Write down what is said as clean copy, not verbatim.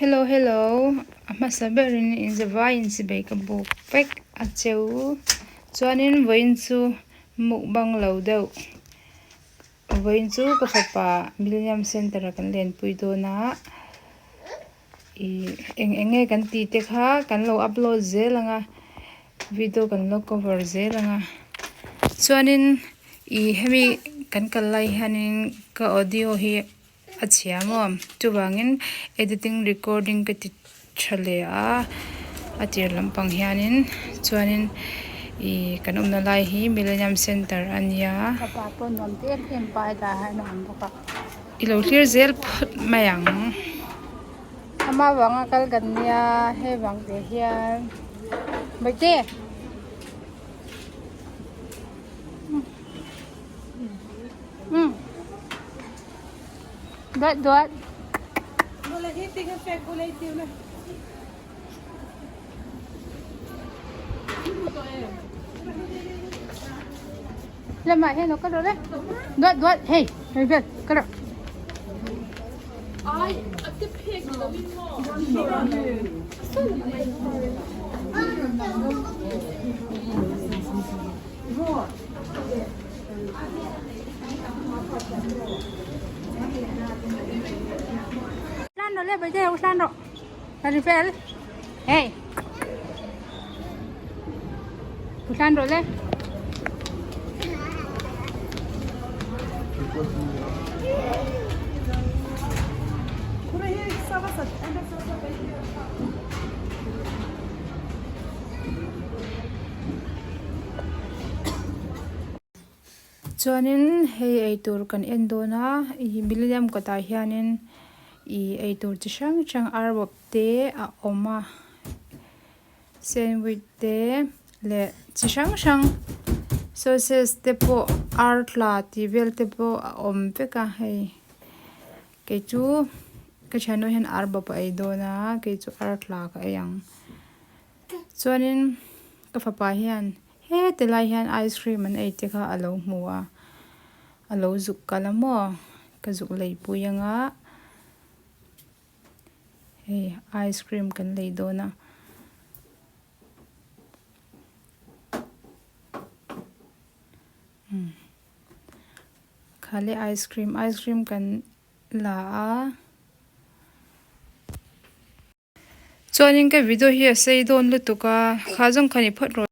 Hello hello a hmasa berin inzavai inchibei ka buk vek a cheu chuanin vawiin chu mukbang lo deuh vawiin chu ka fapa Millennium Centre ah kan lenpui dawn a ih eng eng nge kan tih te kha kan lo upload zel ang a video kan lo cover zel ang a chuanin ih hemi kan kal lai hianin ka audio hi. A chhia maw? Chuvangin editing recording ka ti tha leh a, a tir lampang hianin chuanin ih kan awmna lai hi Millennium Centre a nia. I lo thlir zel phawt mai ang. Ama vanga kal kan nia hei vang teh hian Bawihte. Duat duat. Lamah hian lo kal rawh le. Duat duat hei hei vel kal rawh. Lan rawh le Bawihtei ho hlan rawh. Ka ri fel. Hey. Hlan rawh le. Chuanin hei eitur kan en dawn a ih millennium kawtah hianin ih eitur chi hrang hrang arbawp te a awm a sandwich te leh chi hrang hrang sausage te pawh ar tla tih vel te pawh a awm vek a hei kei chu ka thiannu hian arbawp a ei dawn a kei chu ar tla ka ei ang. Chuanin ka fapa hian heti lai hian ice cream an ei te kha a lo hmu a, a lo zuk kal a maw ka zuk lei pui anga hei ice cream kan lei dawn a. Kha le ice cream ice cream kan la a. Chuanin ka video hi a sei dawn lutuk a, kha zawng kha ni phawt rawh.